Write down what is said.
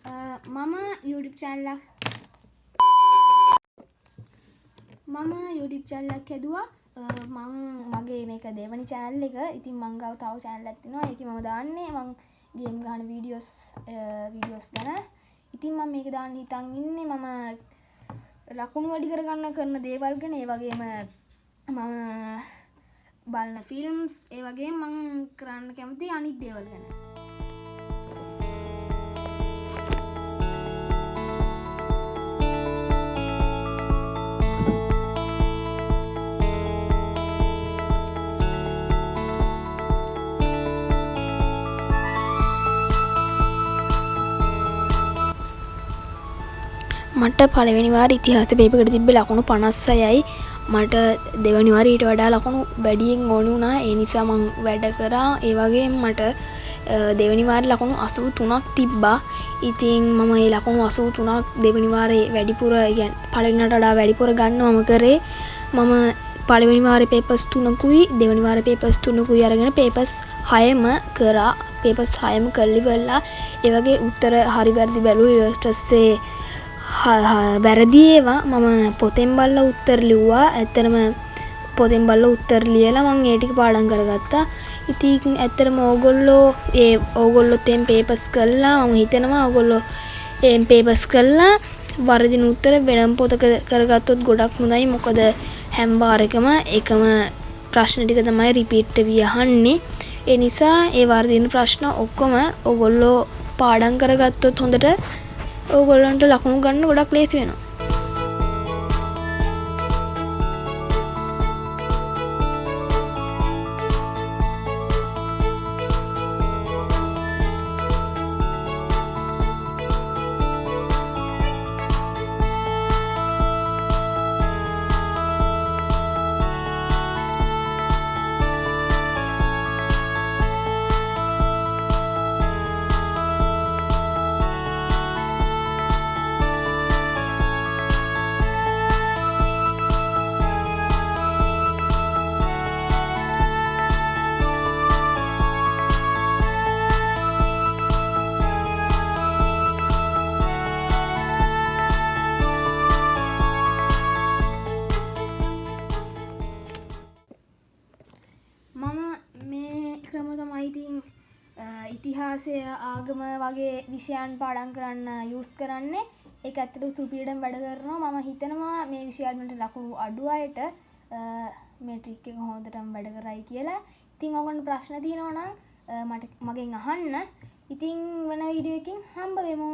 මම YouTube channel එකක් මම YouTube channel එකක් හැදුවා. මං මගේ මේක දෙවනි channel එක. ඉතින් මං ගාව තව channel එකක් තියෙනවා. ඒකේ මම දාන්නේ මං ගේම් ගහන වීඩියෝස් ගැන. ඉතින් මම මේක දාන්න හිතන් ඉන්නේ මම ලකුණු වැඩි කරගන්න කරන දේවල් ගැන, ඒ වගේම මම බලන ෆිල්ම්ස්, ඒ වගේම මං කරන්න කැමති අනිත් දේවල් ගැන. මට පළවෙනි වාර ඉතිහාස පේපර් එකට තිබ්බේ ලකුණු 56යි. මට දෙවනි වාරේ ඊට වඩා ලකුණු වැඩියෙන් ඕන වුණා. ඒ නිසා මං වැඩ කරා. ඒ වගේම මට දෙවනි වාරේ ලකුණු 83ක් තිබ්බා. ඉතින් මම ඒ ලකුණු 83ක් දෙවනි වාරේ වැඩිපුර, ඒ කියන්නේ පළවෙනිට වඩා වැඩිපුර ගන්න මම කරේ. මම පළවෙනි වාරේ පේපර්ස් 3කුයි දෙවනි වාරේ පේපර්ස් 3කුයි අරගෙන පේපර්ස් 6ම කරා. පේපර්ස් 6ම කරලා ඉවරලා ඒ වගේ උත්තර හරි වැරදි බැලුවා. ඊට පස්සේ වැරදි ඒවා මම පොතෙන් බලලා උත්තර ලිව්වා. ඇත්තටම පොතෙන් බලලා උත්තර ලියලා මං ඒ ටික පාඩම් කරගත්තා. ඉතින් ඇත්තටම ඕගොල්ලොත් එහෙම පේපර්ස් කළා. මං හිතනවා ඕගොල්ලෝ එහෙම පේපර්ස් කළා වරදින උත්තර වෙනම පොතක කරගත්තොත් ගොඩක් හොඳයි. මොකද හැම වාරෙකම එකම ප්‍රශ්න ටික තමයි රිපීට් වෙවි අහන්නේ. ඒ නිසා ඒ වරදින ප්‍රශ්න ඔක්කොම ඕගොල්ලෝ පාඩම් කරගත්තොත් හොඳට ඕගොල්ලන්ට ලකුණු ගන්න ගොඩක් ලේසි වෙනවා. මම මේ ක්‍රම තමයි ඉතින් ඉතිහාසය, ආගම වගේ විෂයන් පාඩම් කරන්න යූස් කරන්නේ. ඒක ඇත්තටම සුපිරියටම වැඩ කරනවා. මම හිතනවා මේ විෂයන් වලට ලකුණු අඩු අයට මේ ට්‍රික් එක හොඳටම වැඩ කරයි කියලා. ඉතින් ඔයගොල්ලන්ට ප්‍රශ්න තියෙනවා නම් මගෙන් අහන්න. ඉතින් වෙන වීඩියෝ එකකින් හම්බ වෙමු.